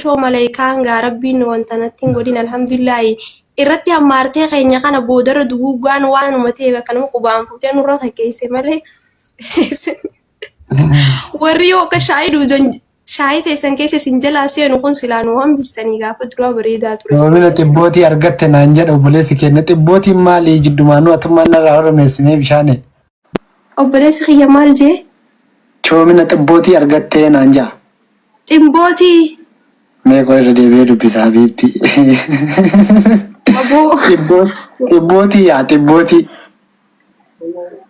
Ishoo maleekaan gaa rabbiin wanta natti hin godhin alhamdulillaahi. Irratti hammaartee keenya kana boodarra duguuggaan waanuma ta'eef akkanuma qubaan fuutee nurra fakkeesse malee. Warri yoo akka shaayii duudan shaayii teessan keessa isin jalaa seenu kun silaa nu hambistanii gaafa duraa bareedaa ture. Yoomina xibbootii argatte naan jedha obboleessi keenya. Xibbootiin maali jiddumaanuu atummaan narraa oromeessimee bishaane. Obboleessi kiyya maal jee? Choomina xibbootii argattee naan ja'a. Ximbootii. Mee qoy irra deebi'ee dubbisa habiibti. Aboo. Xibbootii yaa xibbootii.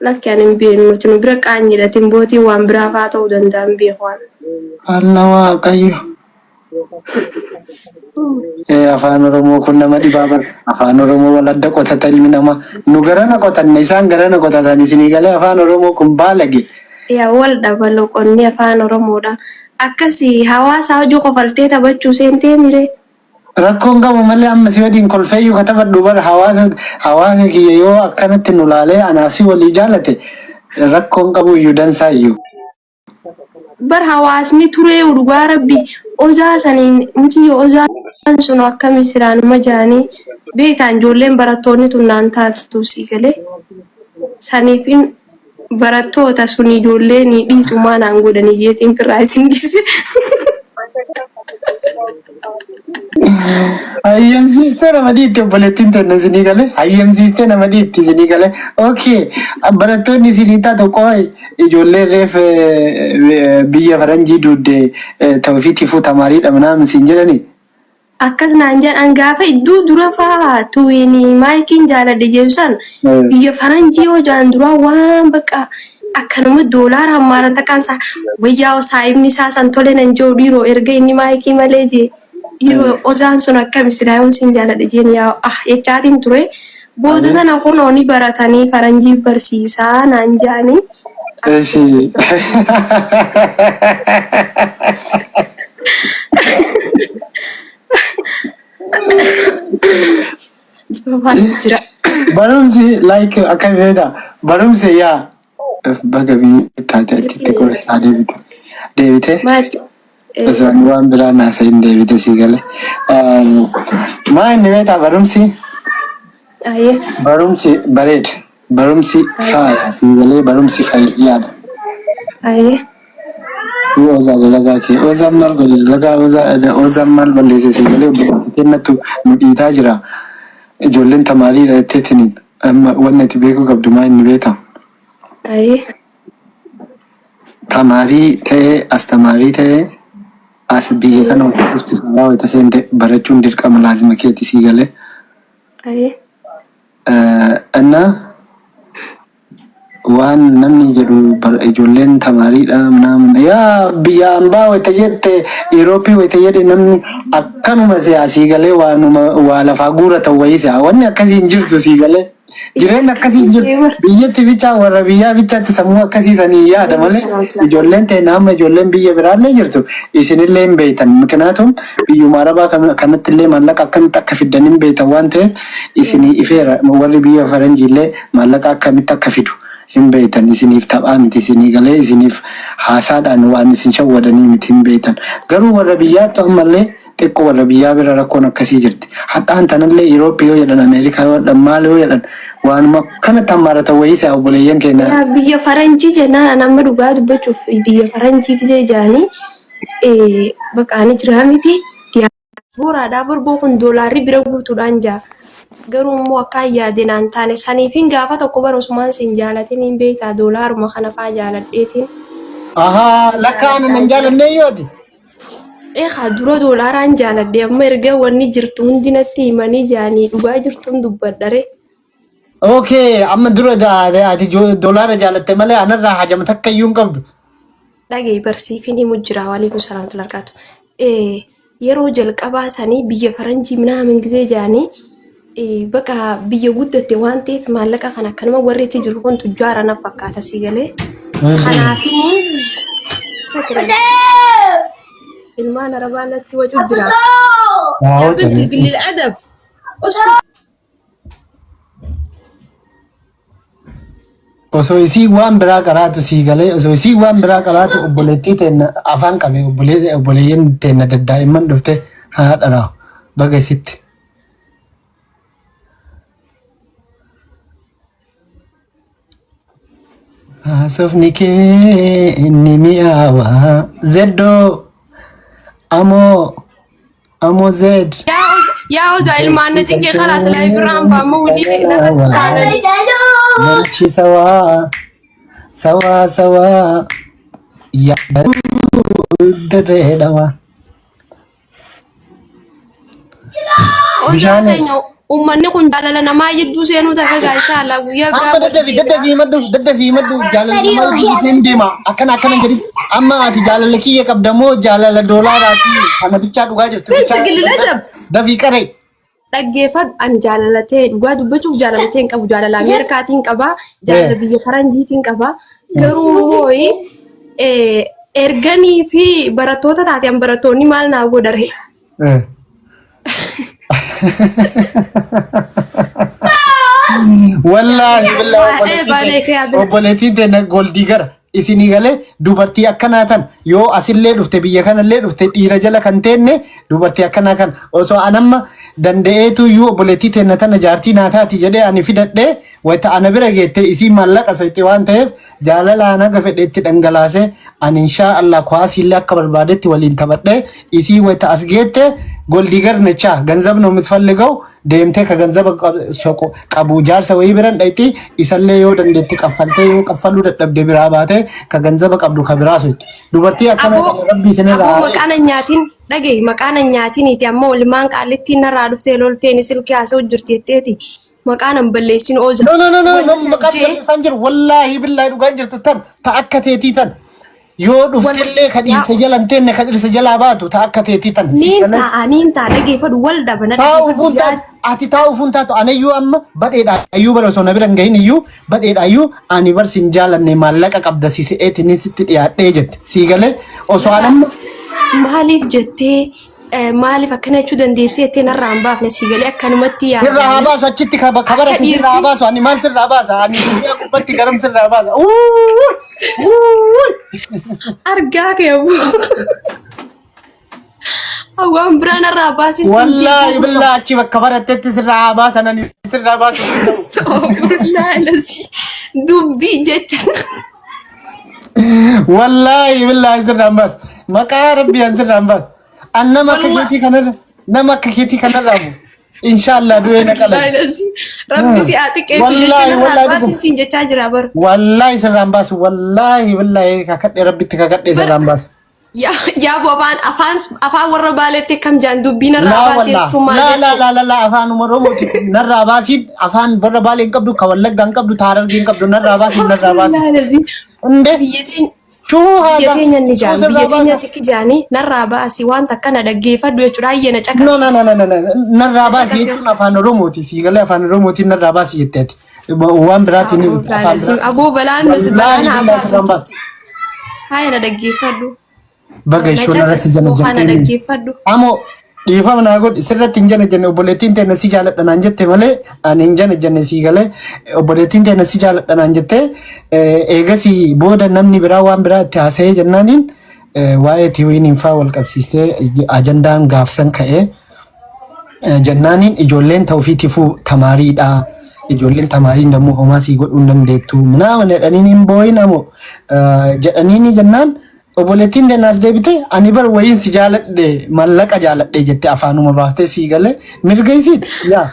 Lakki ani hin beeknu nuti nu bira qaanyiidha ximbootiin waan biraa fa'aa ta'uu danda'a hin beeku ani. Alla waaqayyo. Ee afaan Oromoo kun nama dhibaa bara. Afaan Oromoo wal adda qotata ilmi namaa. Nu garana qotanne isaan garana qotatan isinii galee afaan Oromoo kun baalage. Yaa wal dhaba loqonni afaan Oromoodha. Akkasi hawaasa hojii kofaltee taphachuu seentee miree. Rakkoon qabu malee amma si waliin kolfeeyyuu ka taphadhu bara hawaasa hawaasa kiyya yoo akkanatti nu laalee anaaf si walii jaalate rakkoon qabu iyyuu dansaa iyyuu. Bar hawaasni turee dhugaa rabbi ozaa saniin muciyyo ozaan sun akkami silaanuma jaanii beektaan ijoolleen barattoonni tun naan taatu sii galee saniifin barattoota sun ijoollee ni dhiisumaa naan godhanii jeetiin firraa isin dhiise. Hayyamsiistee nama dhiitti obboleettiin teenna isinii galee hayyamsiistee nama dhiitti isinii galee okay barattoonni isinii taatu qooyi ijoolleen reef biyya faranjii duudde tawfiitifuu tamaariidha minaamin siin jedhanii. Akkas naan jedhan gaafa iddoo dura faa tuwiini maayikiin jaaladhe jedhu san biyya faranjii yoo jaan duraa waan bakka akkanuma doolaara hammaara takkaan isaa wayyaa saayibni isaa san tole nan jiru dhiiroo erga inni maayikii malee jee dhiiroo ozaan sun akkami silaa yoon sin jaaladhe jeen yaa ah jechaatiin ture booda tana kunoo ni baratanii faranjii barsiisaa naan jaanii. Eshi. Jira. Barumsi like akka beektaa barumsi yaa baga biyya taate achitti kore haa deebite. Deebite Maati. osoo ani waan biraa naasahin deebite sii gale. Maa inni beektaa barumsi Ayyee. barumsi bareeda. Barumsi faaya sii galee barumsi fayyaadha. Ayyee. Uu Ozaa dalagaa kee Ozaan maal godhe dalagaa Ozaa Ozaan maal balleesse sii galee obboleettii kennatu nu dhiitaa jira. Ijoolleen tamaariidha jetteetiniin amma wanni ati beekuu qabdu maa inni beektaa? Ayyee. Tamaarii ta'ee astamaarii ta'ee as biyya kana dhufte haaraa wayita seente barachuun dirqama laazima keeti sii galee. Ayyee. Inna waan namni jedhu ijoolleen tamaariidha minaamin yaa biyya ambaa wayita jette Yurooppii wayita jedhe namni akkanuma si'a sii galee waanuma waa lafaa guuratan wayii si'a wanni akkasii hin jirtu sii galee. Jireenya akkasii hin jiru. Biyyatti bichaa warra biyyaa bichaatti sammuu akkasii sanii yaada malee ijoolleen teenya amma ijoolleen biyya biraallee jirtu isinillee hin beektan. Miknaatum biyyuma arabaa kanatti illee maallaqa akkamitti akka fiddan hin beektan waan ta'eef isinii ifeera warri biyya faranjiillee maallaqa akkamitti akka fidu hin beektan isiniif taphaa miti isinii galee isiniif haasaadhaan waan isin shawwadanii miti hin beektan. Garuu warra biyyaattu ammallee Xiqqo warra biyyaa bira rakkoon akkasii jirti. Hadhaan tanallee Europe yoo jedhan America yoo jedhan maal yoo jedhan waanuma akkanatti hammaaratan wayii se'a obboleeyyan keenya. Yaa biyya faranjii jennaan an amma dhugaa dubbachuuf biyya faranjii gisee jaanii bakka ani jiraa miti diyaasbooraadhaa borboo kun doolaarri bira guutuudhaan jaa garuu immoo akkaan yaade naan taane saniifin gaafa tokko bara osumaan sin jaalatin hin beektaa doolaaruma kana faa jaaladheetiin Ahaa lakka ana nan jaalannee yoo ati. Eekaa dura doolaaraan jaaladhe amma erga wanni jirtu hundi natti himanii jaanii dhugaa jirtuun dubbadhare. Okay, amma dura ati doolaara jaalatte malee anarraa hajama takka iyyuu hin qabdu. Dhaga'i barsiifin himu jira waalaikum salaam warahmatullahi wabarakatuh. Yeroo jalqabaa sanii biyya faranjii minaamin gisee jaanii bakka biyya guddatte waan ta'eef maallaqa kana akkanuma warri achi jiru kun tujjaara na fakkaata si galee. Kanaafini sakira ilmaan arabaa natti wacu jira. Yaa binti qillil adab. Uskut. Osoo isii waan biraa qaraatu sii galee, osoo isii waan biraa qaraatu obboleettii teenna afaan qabe, obboleeyyan teenna daddaa'imman dhufte haa dharaahu baga isitti. Haasofni kee inni mi'aawaa zeddoo amoo amoo zed. Yaa Oza ilmaan na cinqee kalaas laayif irraan baammoo waliin irratti taalanii. Namichi sawaa sawaa sawaa yaa dirree dhawaa. Ozaa Bishaan keenya uummanni kun jaalala namaa jidduu seenuu tafe gaa inshaallah guyyaa biraa Amma daddafi walitti daddafi himadhu, daddafi himadhu. Jaalala namaa jidduu seen deema. Akkana akkana jedhi. Amma ati jaalala kiyya qabda moo jaalala doolaaraati kana bichaa dhugaa jirtu bichaa? Gilila Dafii qaree. Dhaggeeffadhu, ani jaalala ta'e dhugaa dubbachuuf jaalala ta'e hin qabu, jaalala Ameerikaatiin qaba, jaalala biyya faranjiitiin qaba. Garuu immoo erganii fi barattoota taate an barattoonni maal naa godhare? Wallaahi billaahi. Waa'ee baalee kee abinti. Obboleettiin teenya goldii gara isinii galee dubartii akkanaa tan yoo asillee dhufte biyya kanallee dhufte dhiira jala kan teenne dubartii akkanaa kan osoo anamma danda'eetu iyyuu obboleettii teenna tana jaartii naa taati jedhee ani fidadhee wayita ana bira geette isii maallaqa soyxe waan ta'eef jaalalaan haga fedhe itti dhangalaasee ani inshaa Allah kwaasiillee akka barbaadetti waliin taphadhee isii wayita as geette goldii garnechaa ganzab ነው የምትፈልገው deemtee ka ganzaba qabu jaarsa wayii biran dhayxi, isallee yoo dandeetti qaffaltee, yoo qaffaluu dadhabde biraa baatee ka ganzaba qabdu ka biraa soyxi. Dubartii akkana Aboo kana rabbi isinirraa aboo haa maqaan hin nyaatin, dhagahi, maqaan hin nyaatiniiti. Ammoo ilmaan qaallittiin narraa dhuftee lolteen silkii haasa'u jirti jetteeti maqaan hin balleessin ooza. No, no, no, no, no, maqaa si Jee balleessaan jiru. Wallaahi billaahi dhugaan jirtu tan ta akka teetii tan. Yoo dhuftellee ka dhiirsa jala hin teenne, ka dhirsa jalaa baatu ta akka teetii tan. Si Niin galee taa'a, niin taa'a, dhageeffadhu, wal dhaba na taa'uuf dhageeffadhu hin taatu. Ati taa'uuf hin taatu. Anayyuu amma badheedha iyyuu bara osoo na bira hin gahin iyyuu badheedha iyyuu ani bar sin jaalanne, maallaqa qabda si se'eeti ni sitti dhiyaadhee jette. Sii galee osoo an amma Maaliif jettee, maaliif akkana jechuu dandeessee jettee narraa hin baafne, sii galee akkanumatti Sirraa haa yaadame. baasu achitti ka Akka barate sirraa haa dhiirti baasu. Ani maal sirraa baasa? Ani duniyaa gubbatti garam sirraa baasa? Uuuy! Uuuy! Argaa kee aboo. Waan biraa narraa baasin siin Wallaahi jeequu. billaa achi bakka barattetti sirraa haa baasan, ani sirraa baasu hin danda'u. Astagfirullah alazii. Dubbii jecha. Wallaahi billaahi sirraa hin baasu. Maqaa rabbii an sirraa hin baasu. An nama akka Wallah. keetii kanarra nama akka keetii kanarraa bu. Inshaallah du'ee na qalame. Rabbi si haa xiqqeessu jecha Wallaahi narraa wallaahi baasin dhuguma. siin jechaa jira bara. Wallaahi sirraa hin baasu. Wallaahi billaahi kakadhee rabbitti kakadhee sirraa hin baasu. Yaa bu afaan warra baaleetti akkam jaan dubbii narraa Laa baasee wallaa jechuun maal laa laa jechuudha? laa laa laa afaan Oromooti narraa baasiin afaan warra baalee hin qabdu, ka Wallaggaa hin qabdu, ta Harargee hin qabdu, narraa baasiin narraa baasiin. Astagfirullah. Inde Biyya teenya shuu biyya haadha teenya ni shuu jaan sirraa biyya teenya baasa. tikki jaanii narraa baasi waan takka na dhaggeeffadhu jechuudha, hayyee na No caqasi. no no no no no narraa Na baasi caqasi. jechuun afaan Oromooti, sii galee afaan Oromootiin narraa baasi jette ati. Waan biraatiin Astagfirullah afaan lazim. biraa. Aboo balaan nus Wallaahi balaan haa billaahi sirraan baatu. baasa. Haaya na dhaggeeffadhu. Baga Na ishoon irratti caqasi jala yookaan na jalqabee. dhaggeeffadhu. Amoo dhiifama naa godhi, sirratti hin jana jenne. Obboleettiin teenya si jaaladha naan jette malee ani hin jana jenne, sii galee. Obboleettiin teenya si jaaladha naan jette, eegasii booda namni biraa waan biraa itti haasa'ee jennaaniin waa'ee tiwiiniin faa wal qabsiistee ajandaan gaafsan ka'ee jennaaniin ijoolleen ta'ufiitifuu tamaariidha. Ijoolleen tamaariin dammoo homaa sii godhuu hin dandeettu. Minaaman jedhaniin hin boo'in amoo jedhaniini jennaan obboleettiin teenyaas deebite ani bar wayiin si jaaladhe mallaqa jaaladhe jette afaanuma baaftee, sii galee mirga isiiti. Yaa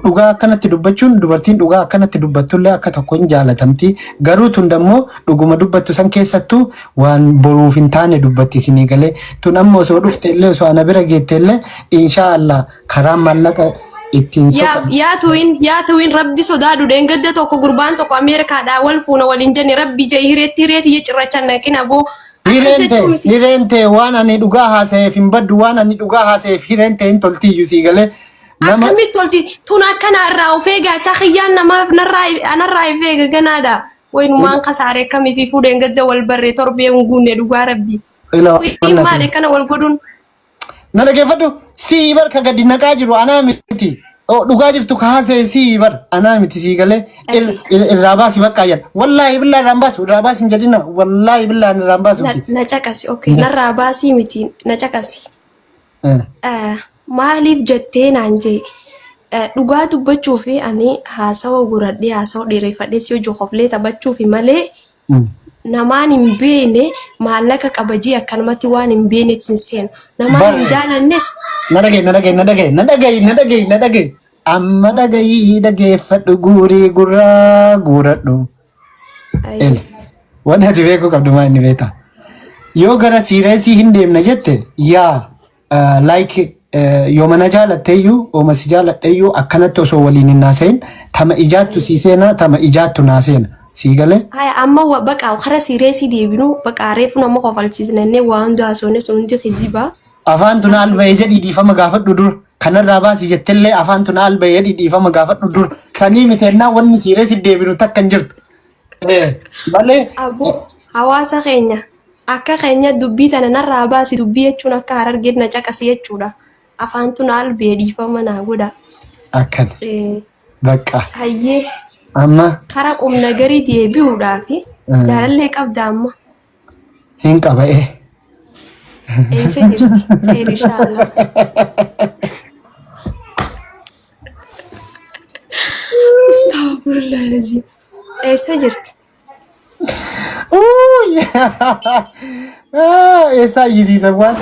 dhugaa akkanatti dubbachuun dubartiin dhugaa akkanatti dubbattullee akka tokko hin jaalatamti. Garuu tun dammoo dhuguma dubbattu san keessattuu waan boruuf hin taane dubbatti, isinii galee. Tun amma osoo dhufte illee, osoo ana bira geette illee, inshaa Allah karaa maallaqa ittiin Yaa soqan. Yaa tuwin rabbi sodaadhu. Dheengadda tokko gurbaan tokko Ameerikaadhaa wal fuuna waliin jenne, rabbi jee hireetti hireetti ija cirrachaan naqin aboo. Akkas Hireen jechuu ta'e miti. Hireen ta'e waan ani dhugaa haasa'eef hin baddu, waan ani dhugaa haasa'eef hireen ta'e hin toltiyyuu, sii galee nama. Akkamitti tolti tun akkana irraa of eegaa kiyyaan namaaf narraa anarraa of eega ganaadha. Wayinumaan kasaaree akkamii fi fuudheen gadda wal barree torbee hin guunne, dhugaa rabbi. Ila Wayiin maali akkana wal godhuun? Na dhaggeeffadhu, sii barka gadi naqaa jiru anaa miti. Oh, dhugaa jirtu kaasee sii bar anaa miti sii galee Dhagee. Irraa baasi bakka jedha. Wallaahi billaa irraan baasu, irraa baasi hin jedhina. Wallaahi billaa irraan baasu. Na na caqasi, okay. Narraa baasii miti, na caqasi. Maaliif jettee naan jee, dhugaa dubbachuu fi ani haasawa guradhee haasawa dheereffadhee si hojii koflee taphachuu fi malee namaan hin beekne maallaqa qabajii akkanumatti waan hin beekne ittiin seenu. Namaan hin jaalannes. Na dhaga'i, na dhaga'i, na dhaga'i, na dhaga'i, na dhaga'i, na dhaga'i. Amma dhaga'i, dhageeffadhu, guurii gurraa guuradhu. Ayyee. Wanti ati beekuu qabdu maa inni beektaa? Yoo gara siireesii hin deemna jette, yaa like yoo mana jaalatteeyyuu ooma si jaaladheeyyuu akkanatti osoo waliin hin haasa'in tama ijaattu sii seenaa, tama ijaattu naa seena. Sii galee? Haya, amma baqa kara siireesii deebinu, baqa reefu nama kofalchiisna innee waa hunda haasofne, sun hundi kijibaa. Afaan tuna alba'ee jedhii dhiifama gaafadhu dur. Kanarraa baasi jettellee afaan tuna alba'ee jedhii dhiifama gaafadhu dur. Sanii miteennaa wanni siireesii deebinu takka hin jirtu. Malee Aboo, hawaasa keenya akka keenya dubbii tana narraa baasi dubbii jechuun akka Harargeen na caqasi jechuudha. Afaantu na albee, dhiifama naa godha. Akkana. Bakka. Hayyee. Amma kara qubna garii deebi'uudhaaf jaalallee qabda amma? Hin qaba'ee. Eessa jirti? Khayr inshaallah. Astaghfirullah lazim. Eessa jirti? Uuy! Ah, eessaa iyyisiisan waan?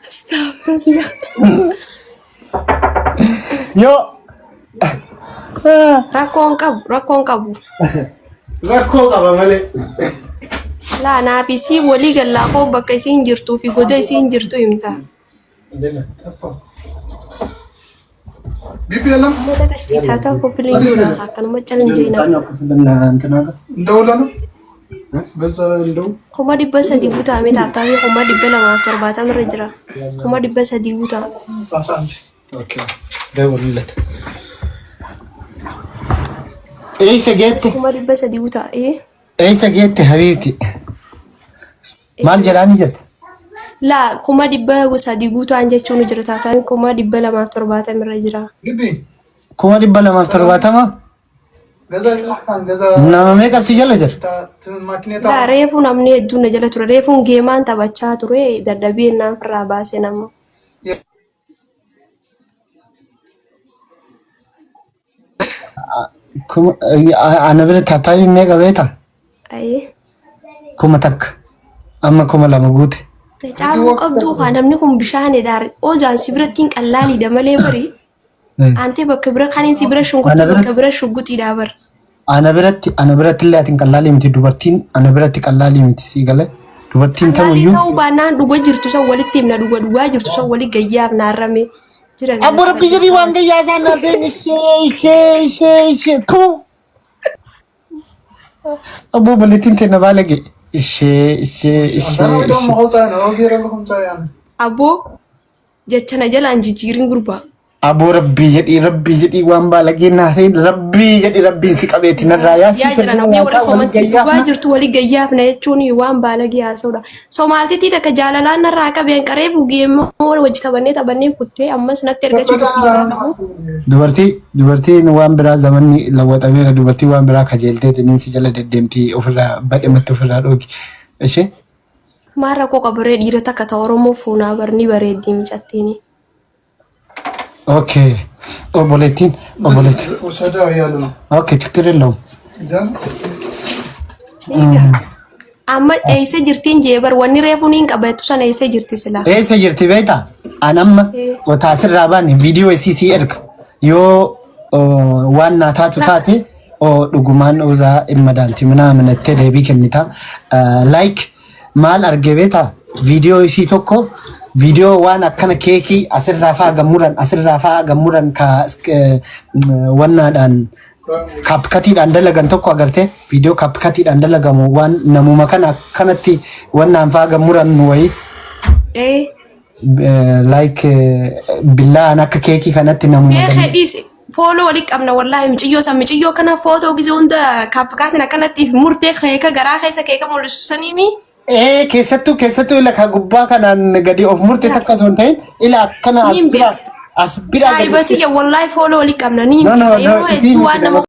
Astaghfirullah. Yoo Rakkoon qabu, rakkoon qabu. Rakkoo qaba malee. Laa, naaf isii walii gallaa koo bakka isiin jirtuu fi goda isiin jirtu himta. Uummata qashtii taataa koppiliin godhaa akkanuma calinjeena. እንደውለ ነው በዛ እንደው 300,000 guutaame, taaftaafii 270,000 irra jira. 300,000 guutaa. 11. ደውልለት. Eessa geette? 300,000 guutaa. Ee. Eessa geette habiibti? Maal jedhaanii jette? Laa, 300,000 guutaan jechuun jira, taaftaan 270,000 irra jira. ግቢ 270,000? ገዛ ገዛ Nama meeqa si jala jira? ማኪኔታ Laa, reefu namni hedduun na jala ture. Reefuun geemaan taphachaa ture, dadhabee naan irraa baase nama. Kuma ana bira tattaabii meeqa beektaa? Ayee. 1000. Amma 2000 guute. Caaluu qabdu haa, namni kun bishaanidha. Oojaan si biratti hin qallaaliidha malee bari. Antee bakka bira kaniin si bira shunkurtii bakka bira shugguxiidha bar. Ana biratti illee ati hin qallaalii miti, dubartiin ana biratti qallaalii miti, sii galee, dubartiin Qallaalii tamuyyuu. ta'uu baannaan dhuga jirtu san walitti himna, dhuga dhugaa jirtu san walii gayyaaf naarrame jira. Abbo, rabbi jedhii waan gayyaa isaan naaseen ishee ishee ishee ishee tuu. Abbo, obboleettiin teenya baalage ishee ishee ishee ishee. Abboo, jecha na jalaan jijjiirin gurbaa. Aboo, rabbii jedhii, rabbii jedhii, waan baalagee naaseen, rabbii jedhii, rabbiin si qabeeti narraa Yaa yaasii. jira, namni warri komantii dhugaa jirtu walii gayyaafna jechuun waan baalagee haasa'udha. Somaaltittii takka jaalalaan narraa qabeen qaree bugeemmoo wajji taphannee taphannee kuttee ammas natti ergachuu jirti jalaa qabu. Dubartiin waan biraa, zamanni lawwaxameera, dubartiin waan biraa kajeelteeti si jala deddeemti, ofirraa badhimatti ofirraa dhoogi. Ishee Maal rakkoo qabaree, dhiira takka ta Oromoo fuunaa barni bareeddii micattiini. Okay, obboleettiin obboleettiin ውሰደው እያሉ ነው። Okay, ችግር የለውም። Egaa amma eessa jirtiin jee bar, wanni reefuun hin qabattu sana eessa jirti sila? Eessa jirti beektaa? An amma otaa asirraa baane viidiyoo isii sii erga. Yoo waan naa taatu taate, dhugumaan oozaa hin madaalti minaamin jettee deebii kennita. Like maal arge beektaa? Viidiyoo isii tokko, viidiyoo waan akkana keekii asirraa fa'aa gammuran, asirraa fa'aa gammuran, ka wannaadhaan CapCutiidhaan dalagan tokko agartee, viidiyoo CapCutiidhaan dalagamu waan namuma kana akkanatti wannaan fa'aa gammuran wayii. Like billaan akka keekii kanatti namuma Beekee dhiise. Fooloo walii qabna wallaahi, miiciyyoo san, miiciyyoo kana footoo gizee hunda CapCutiin akkanatti murtee keeka garaa keessa keeka mul'isu saniimi. Ee keessattuu keessattuu ila ka gubbaa kanaan gadi of murte takka osoo hin ta'in ila akkana as Niin bira beeka. as bira gadi. Saahiba tiyya wallahi fooloo walii qabna niin No no beeka. no Yeroo isii hedduu miti waan nama nama.